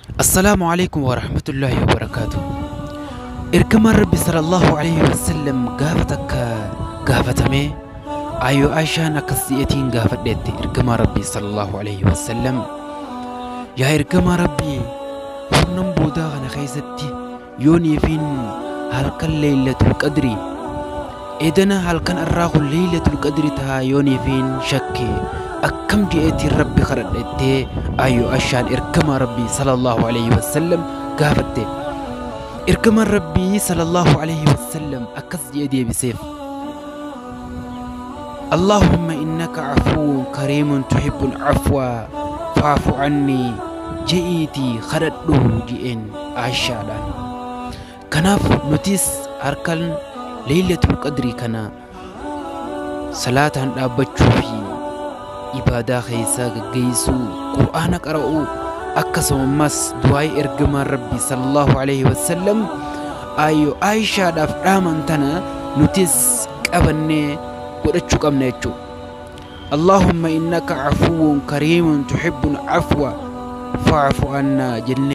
Assalaamu alaikum warahmatullaahi wabarakaatu. Ergamaan Rabbi sallallahu alaihi wasallam gaafa takka gaafatamee Ayyoo Aishaan akkas je'eetiin gaafadheetti ergamaa Rabbi sallallahu alaihi wasallam, yaa ergamaa Rabbii, kurnan boodaa kana keessatti yooniifiin halkan Leeylatul Qadri edana halkan irraa kun Leeylatul Qadri tahaa yooniifiin shakke akkam je'eetiin Rabbi kadhadhettee Ayyoo Aishaan ergamaa Rabbii sallallahu alaihi wasallam gaafatte. Ergamaan Rabbii sallallahu alaihi wasallam akkas je'ee deebiseef: Allahumma innaka afuwwun kariimun tuhibbul afwa fa'fu anni je'iitii kadhadhu je'een Aishaadhaan. Kanaaf nutis harkan Leeylatul Qadrii kana salaataan dhaabbachuu fi ibaadaa keessaa gaggeessuu, Qur'aana qara'uu, akkasuma ammas du'aa'ii ergamaan Rabbii sallallahu alaihi wasallam Ayyoo Aishaadhaaf dhaaman tana nutis qabannee godhachuu qabna jechuudha. Allahumma innaka afuwwun kariimun tuhibbul afwa fa'fu annaa jennee.